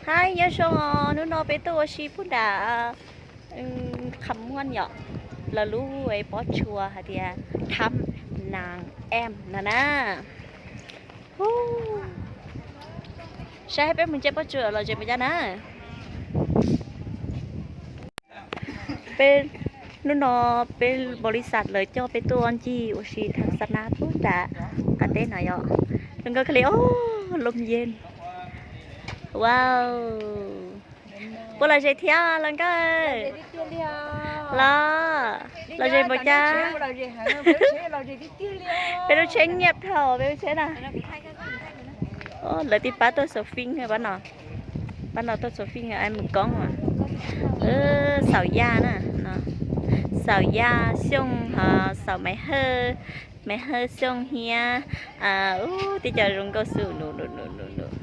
Hais nyob zoo os, hnub no peb tuaj ua si puag nram Qhov Muag yom, lawv lub pob tsuas hais tias Thab Nab Em no na. Saib peb mus nce pob tsuas los ze mus cas na. Peb hnub no peb npaum li xam lawv coj peb tuaj ncig ua si thaj xab nab puag nram qab teb no yom. Zoo nkauj kawg li os, lom yeej. Wow. Puas lom zem thiab los nkauj? Los, lom zem npaum cas? Peb lub tsheb nyiaj dhau peb lub tsheb na. Lawv twb pab tuaj xaus fij, pab no, pab no tuaj xaus fij, ai mus koob. Xaus yaj na, xaus yaj Xyooj, xaus Maiv Hawj, Maiv Hawj Xyooj thiab. Ub, tib co zoo nkauj xwb,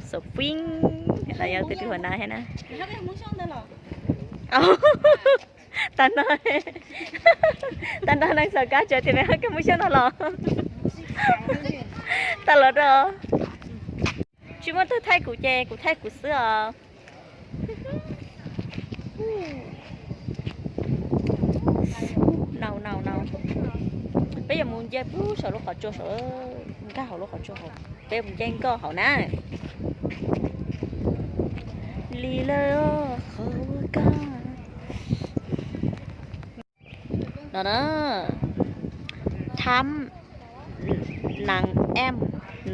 xaus fij los yog tus twg hauv no thiab na. Tag no, tag no neeg xaus kab tsuas tias Maiv Hawj koj mus xyoob no los. Tag los rau. Tsis muaj tug thaij kuv ces kuv thaij kuv xwb os. Nau nau nau. Peb yuav mus nce puag saum lub qhov tsua saum, nkag hauv lub qhov tsua hauv, peb mus nce nkoj hauv na. Li lawm qhov ua koj no na. Thab Nab Em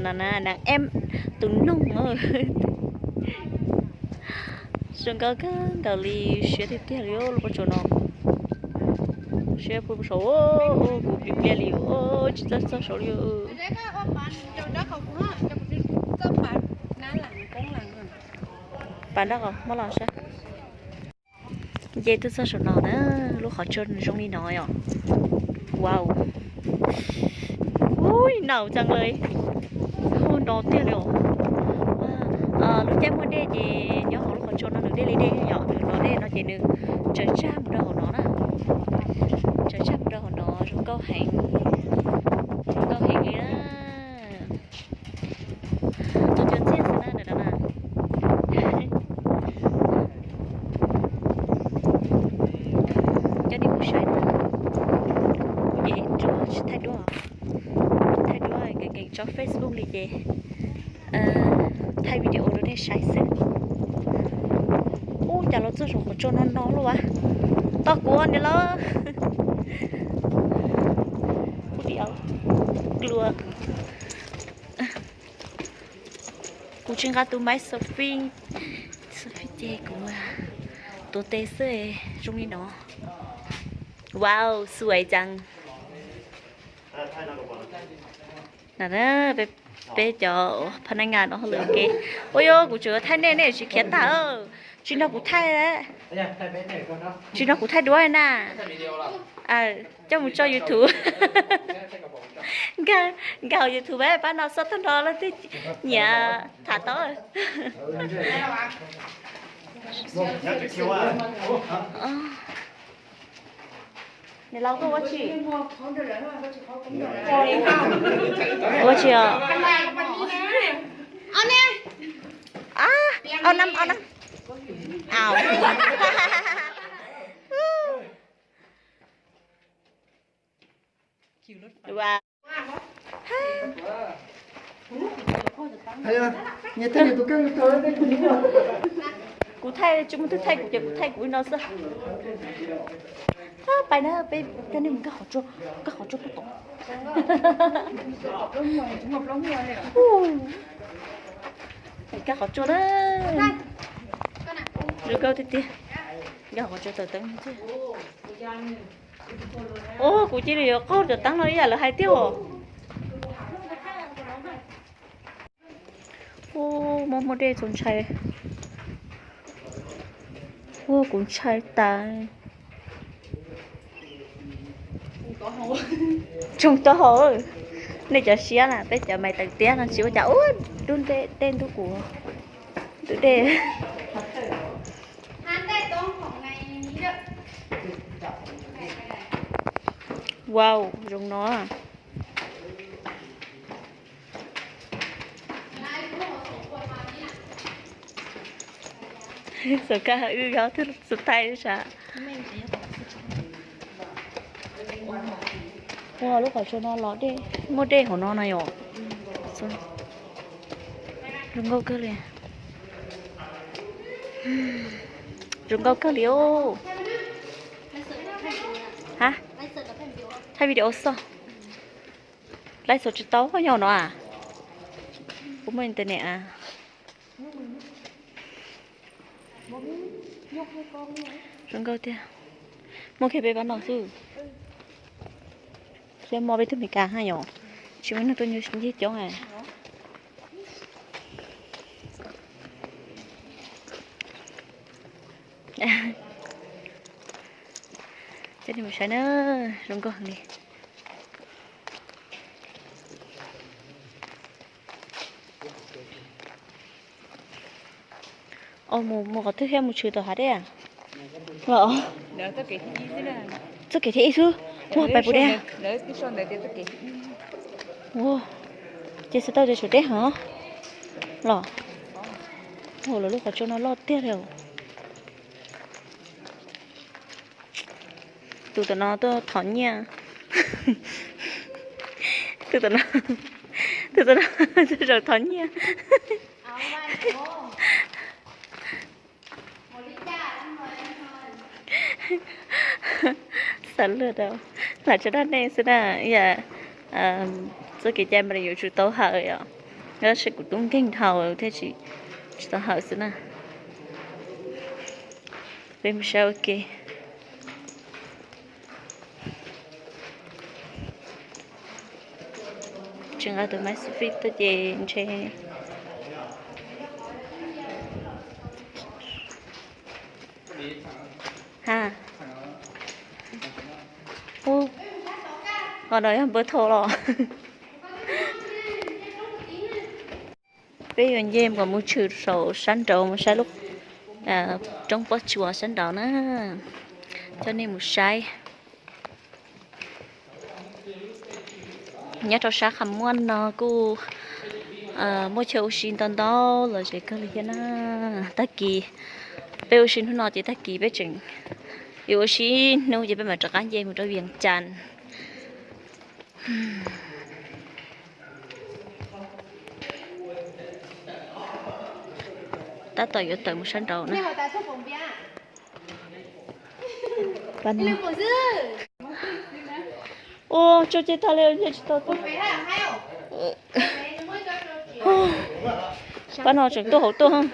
no na, Nab Em tus noog. Zoo nkauj kawg nkaus li, siab tiag tiag li lub pob tsuas no. Siab puag saud, kuv pliag pliag li, tsis txawj txog saud li. Pas nrab qhov muab los saib. Nce tuaj txog saum no na, lub qhov tsua zoo li no yom. Wow. Ui, nau txeeg li. Hu no tiag li os. Lub caij muaj dej ces nyob hauv lub qhov tsua no nws dej li dej yom, nws no dej no ces nws tsaws tsag mus rau hauv no na. Tsaws tsag mus rau hauv no zoo nkauj heev, zoo nkauj heev li na. Tus cov txiaj xwb na ntawm no na. Coj nej mus saib na. Kuv ces tsis thaij duab, thaij duab nkees nkees tso Facebook li ces thaij video rau nej saib xwb. Ub, cas los txog saum qhov tsua no no lauj as. Tos kuv niam lauj. Kuv tsis nqa tus maiv selfie, selfie ces kuv tuav tes xwb zoo li no. Wow, xuav ceev. Peb cov phab nab ngas no hauj lwm ua ke. Ua yog kuv tseem thaij nej, nej tsis khiav tag. Tsis nrog kuv thaij, tsis nrog kuv thaij duab na. Coj mus tso YouTube. Nkag hauv YouTube pab no xob tag nrho leej twg nyiam tham tau. Niam laus koj ua tsi? Ua tsi os? Au nam, au nam. Au. Kuv thaij tsis muaj twg thaij kuv ces kuv thaij kuv li no xwb. Pais na, peb coj nej mus nkag qhov tsua, nkag qhov tsua puag tom. Nkag qhov tsua na. Zoo nkauj tiag tiag. Nkag qhov tsua tawm teeb tiag. Ua kuv cia li yuav qaug cov teeb no ib yam lawv hais tiag os. Ua, muaj muaj dej txaus ntshai. Ua kuv ntshai tas. Tsoo taub hau. Nej cov siab na, peb cov mais teev tiab no tsis ua cas. Ua, dub dej ntub kuv. Dub dej. Wow, zoo no. Xov kaj wb yog thwj xov thais sav. Ua lub qhov tsua no los dej, muaj dej hauv no no yom. Zoo nkauj kawg li. Zoo nkauj kawg li os. Ha, thaij video xwb. Live xov tsis tau yog no a. Kuv muaj internet a. Zoo nkauj tiag. Muaj kiag peb pab no xwb. Thiab muaj peb tug Meskas haj yom. Tsis muaj neeg tuaj ncig coob a. Coj nej mus saib na, zoo nkauj heev li. Os, mus qhov twg thiab, mus tshwm tom hav dej a? Los txoj kev thib ib xwb, mus pais puas dej? Ces txog tau ces tsum dej hov los. Lawv lub qhov tsua no loj tiag li. Tus tom no tuaj thov nyiaj. Tus tom no, tus tom no tuaj zaum thov nyiaj. Xav luag rau lam tso dag nej xwb na. Yam txoj kev cai mas yuav tsum tau hawm os. Tab sis kuv tub nkeeg dhau thiaj tsis tau hawm xwb na. Peb mus saib ua ke. Tsis nqa tus maiv xu fij tuaj ces ntshe. Ha, qhov no yog npawg Thau los. Peb yuav nce kom mus tshwm saum sab nraud, mus saib lub roob pob tsuas sab nraud na. Coj nej mus saib. Nyob rau sab Qhas Muaj no kuj muaj chaw ua si ntau ntau los ze kawg li thiab na. Tag kis peb ua si hnub no ces tag kis peb tseem yuav ua si ib hnub ces peb mam rov qab nce mus rau Vias Cas. Tab tom yuav tawm mus sab nraud na. Ua tso ces tag li, tsis tau tuaj. Pab no tseem tuaj hauv tuaj.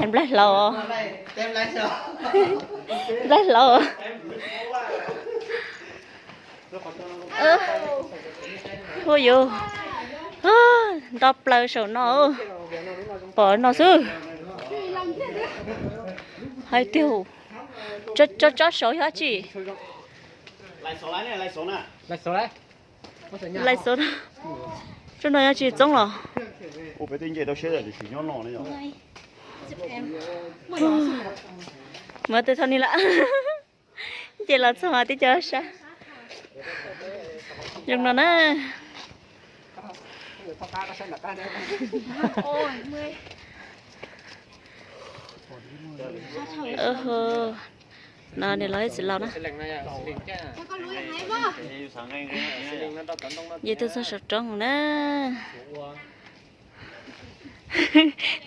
Nplaig hlaus, nplaig hlaus. Ua yuv, nto plaws saum no, pom no xwb. Hais tias tsob tsob saud yog tsi? Lais xauv, tsob no yog tsis txoob los? Muab tes thauj ni lawm. Ces los txog mas tib co sab zoo no na. No niam laus ib txiv laus na. Ces tuaj txog saum roob na.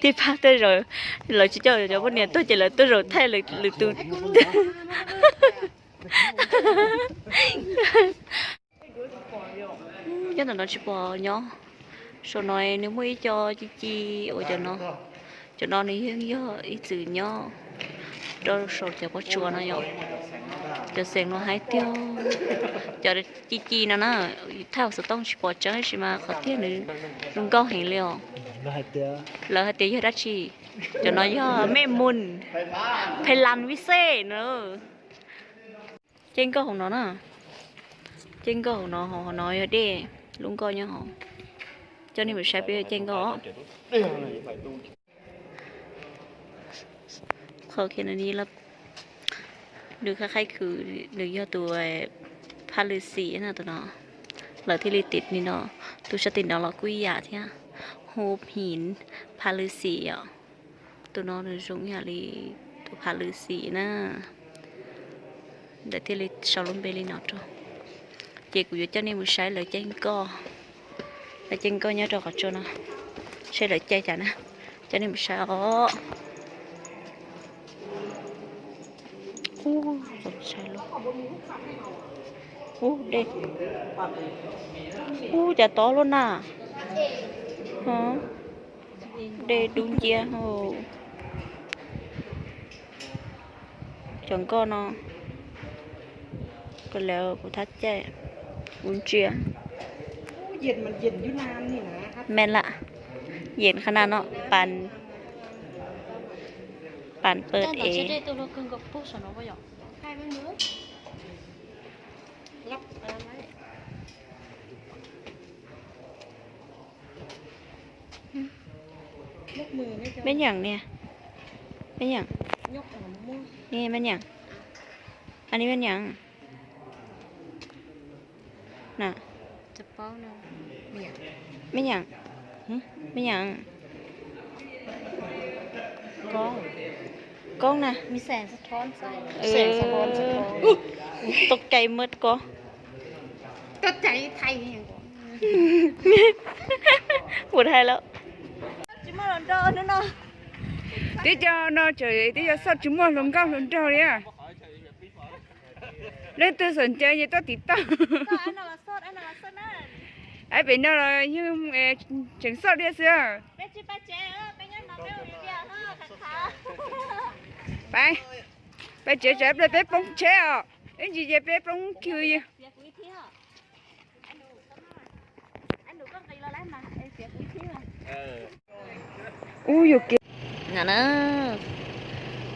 Tib pab tuaj zaum, lawv tsis coj cov poj niam tuaj ces lawv tuaj zaum thaij lwm tus. Nyob ntawm no tsis pom nyob. Saum no nws muaj ib co ci ci uas cov no, cov no nws yeej yog ib txwm nyob rau saum cov pob tsuas no yom. Cov xeem no hais tias cov ci ci no na, thaij hauv xov tooj tsis pom tseeb tab sis mas qhov tiag nws zoo nkauj heev li os. Lawv hais tias yog dab tsi? Cov no yog mej mus, phe las vij xej na. Caij nkoj hauv no na. Caij nkoj hauv no, hauv no yog dej, lub nkoj nyob hauv. Coj nej mus saib peb caij nkoj. Qhov nws khav khaib khwv nws yog tus Phaj Lwm Xim no, tus no lawv thiaj li tis li no. Tus sab tim no los kuj ib yam thiab, hu Phim Phaj Lwm Xim os. Tus no nws zoo ib yam li tus phav lwm xim na. Ntawm thiaj li sau lub npe li no rau. Ces kuv yuav coj nej mus saib lawv caij nkoj, lawv caij nkoj nyob rau qhov tsua no, saib lawv caij cas na, coj nej mus saib os. Ub, ub, dej, ub, cas tob luaj na. Dej dub nciab. Cov nkoj no, kuv lawv kuv thab caij, kuv ntsia. Me lam, yem qhov na no, pan, pan pawd es. Meb nyeem niam, meb nyeem, niam, meb nyeem, a ni meb nyeem na, meb nyeem, meb nyeem, koob na, tau cai mab koob. Ua hais lawm. Tib co no tseem tib co xauj tsis muaj hluas nkauj hluas nraug li. Leej twg xom ncav ces tuaj tim toj. Ab, pem no los yeej tseem xauj diam xwb. Pais, pais tsev tsam pliag peb poob tsheb os. Ib ntsis ces peb poob kiag. Ub, yus kiag.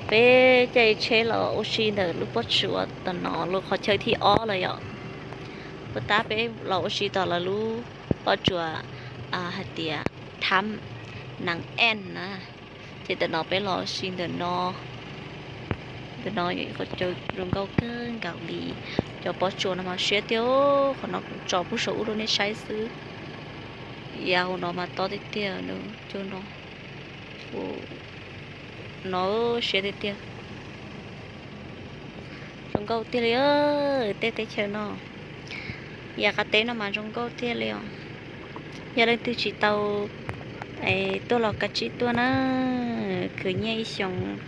Peb caij tsheb los ua si ntawm lub pob tsuas tom no lub qhov chaw thib ob lawm yom. Puas tab peb los ua si tom lawv lub pob tsuas hais tias Thab Nab Ej na. Ces ntawm no peb los ua si ntawm no. Ntawm no yog ib qhov chaw zoo nkauj kawg nkaus li. Cov pob tsuas no mas siab tiag, qhov no kuv tso pub saum ub rau nej saib xwb. Yav hauv no mas tob tiag tiag, cov no, no siab tiag tiag. Zoo nkauj tiag li, tej teb chaws no, yav qab teb no mas zoo nkauj tiag li os. Yog leej twg tsis tau tuaj los kav tsij tuaj na, khwv nyiaj ib xyoos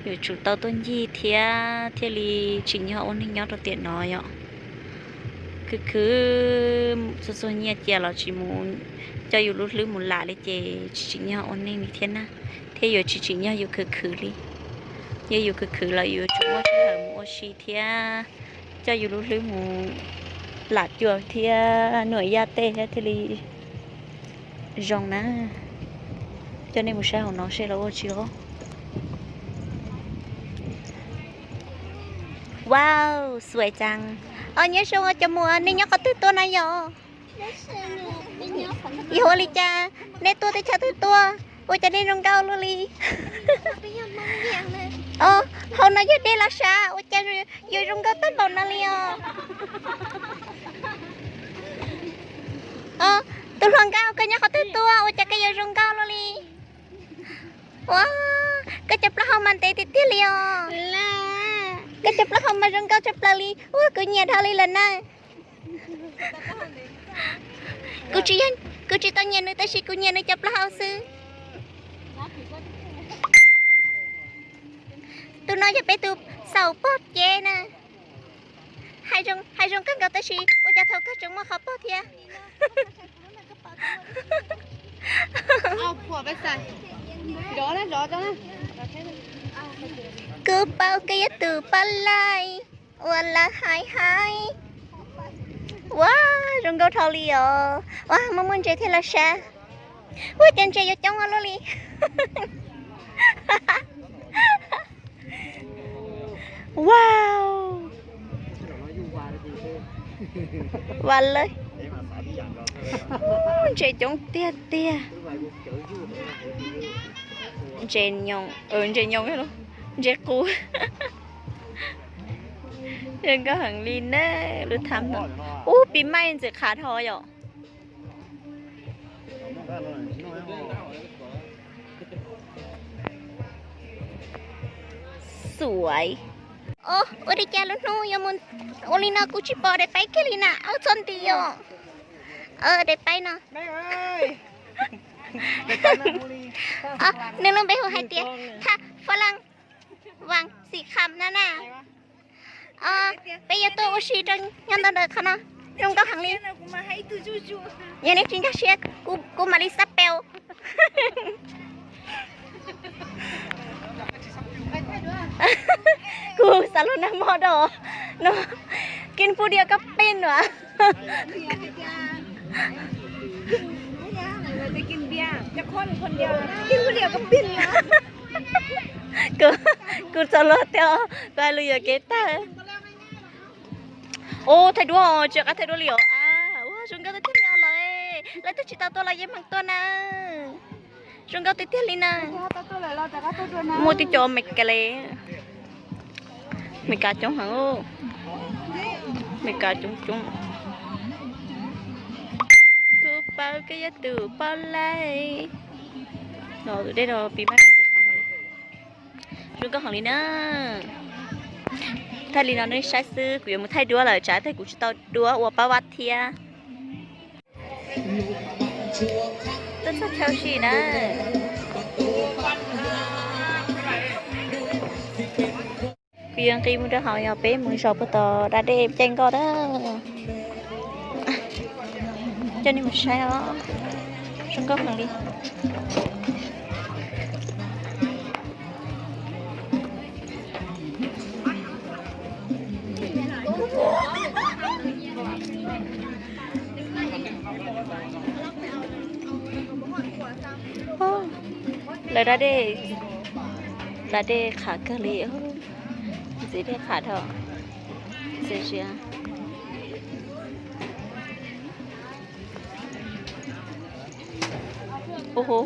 yuav tsum tau tuaj ncig thiab thiaj li tsim nyog ua neeg nyob rau tiam no yom. Khwv khwv txhua txhua nyiaj cia los tsis mus coj yus lub hlwb mus lam li ces tsis tsim nyog ua neeg li thiab na, thiab yuav tsis tsim nyog yus khwv khwv li. Yog yus khwv khwv los yus yuav tsum muaj sij hawm mus ua si thiab coj yus lub hlwb mus lam cua thiab nuam yaj tej thiaj li zoo na. Coj nej mus saib hauv no seb lawv ua tsi os. Wow, xuaim cas. Os, nyob zoo cov muam, nej nyob qhov twg tuaj na yom? Yog ua li cas nej tuaj teb chaws twg tuaj, ua cas nej zoo nkauj luaj li? Os, hauv no yog dej los sav, ua cas yuav zoo nkauj tag npaum no li os? Os, tus hluas nkauj, koj nyob qhov twg tuaj, ua cas koj yuav zoo nkauj luaj li? Ua, koj cov plaub hau mas ntev tiag tiag li os. Koj cov plaub hau mas zoo nkauj tshaj plaws li. Ua, kuv nyiam dhau li lawm na. Kuv tsis, kuv tsis tau nyiam nws tab sis kuv nyiam nws cov plaub hau xwb. Tus no yog peb tus xaus pog cev na. Hais zoo kawg nkaus tab sis ua cas thaum kawg tseem muaj qhov pog thiab. Kuv paub koj yog tus poj laib uas lawv hais hais. Ua, zoo nkauj dhau li os. Ua, muaj muaj ntses thiab los sav. Ua, cov ntses yuav coob ua luaj li. Wow, vas lawm. Ntses coob tiag tiag. Ntses nyoos, ntses nyoos, ntses qus. Zoo nkauj heev li na, lub thab no. Ub, pis maij ntxim qhav dhau yom. Xuav. Ua li cas lub hnub yuav mus ua li no kuv tsis pom daim paib kiag li na, au txhob nti os. Daim paib no. Nws lub npe hu hais tias Tha Pha Laj Vam Xim Kham no na. Peb yuav tuaj ua si rau nyob ntawm qhov no, zoo nkauj heev li. Yog nej tsis nkag siab, kuv mam li xab peus. Kuv xav lub nag mog rau no, kij pub diam koj pij no. Kuv txog luag tiag, kuv hais lus yuam kev tag. Ua thaij duab, tsis qab thaij duab li os. Ua zoo nkauj tiag tiag li os lawm. Lawv twb tsis tau tuaj los yeej meem tuaj na. Zoo nkauj tiag tiag li na. Muaj tib co Meskas li. Meskas coob heev, Meskas coob coob. Kuv paub koj yog tus poj laib. Los dej no pis maj no tsis qab heev li. Zoo nkauj heev li na. Thaij li no nej saib xwb, kuv yuav mus thaij duab lawm, tsam thaij kuv tsis tau duab ua pab vaj thiab. Tuaj txog chaw si na. Kuv yuav nqis mus rau hauv, yog peb mus zov puag tom da dej caij nkoj na. Coj nej mus saib os, zoo nkauj heev li. Lawv da dej, da dej qhav kawg li, ntxiv dej qhav dhau. Xwb siab. Ub hu.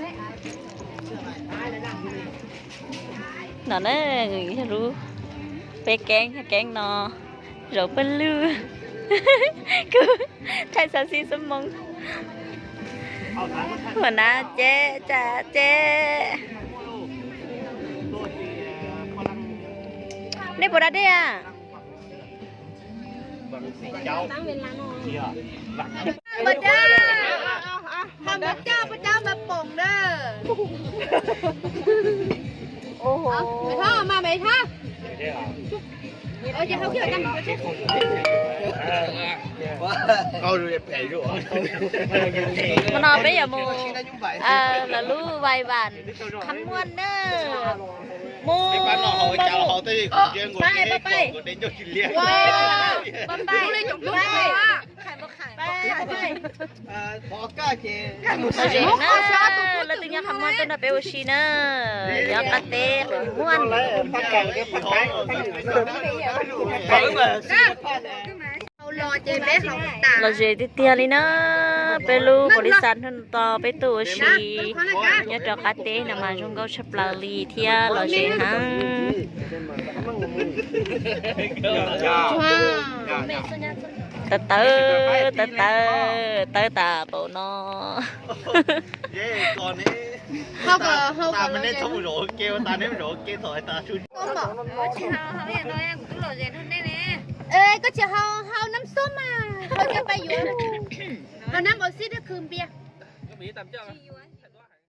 No na, yog lub peb keeb, yog keeb no, zaum pawg lug. Kuv thaij xav xib xab moos. Ua na ces, cas ces. Nej puas da dej a? Hmo no peb yuav mus lawv lub vais vam Kham Muam na. Mus, pab pais, pab pais. Lom zem na, leej twg nyob Kham Muam tuaj nrog peb ua si na, nyob qab teb Kham Muam. Lom zem tiag tiag li na, peb lub npaum li xav hnub no peb tuaj ua si nyob rau qab teb no mas zoo nkauj tshaj plaws li thiab lom zem heev. Tawv tawv, tawv tawv, tawv tas npaum no. Koj tsis hau, hau nab xub mas, hau cov pais yuav, hau nab npau xib thiab khwv npias.